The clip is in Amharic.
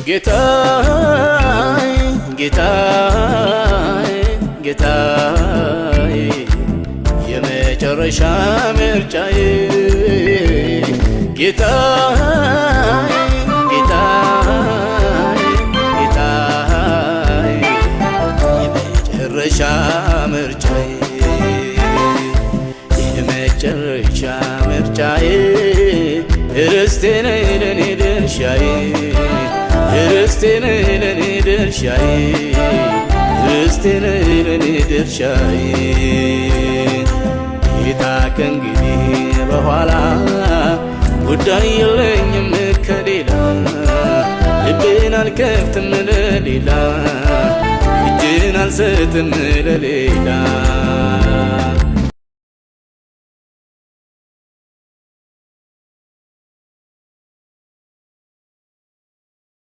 ጌታዬ ጌታዬ ጌታዬ የመጨረሻ ምርጫዬ፣ ጌታዬ ጌታዬ ጌታዬ የመጨረሻ ምርጫዬ፣ የመጨረሻ ምርጫዬ፣ ርስቴ ነህ ለኔ ድርሻዬ፣ ርስቴ ነህ ለኔ ድርሻዬ፣ ርስቴ ነህ ለኔ ድርሻዬ። ጌታ ከእንግዲህ በኋላ ጉዳይ የለኝም ከሌላ፣ ልቤን አልከፍትም ለሌላ፣ እጅን አልሰጥም ለሌላ።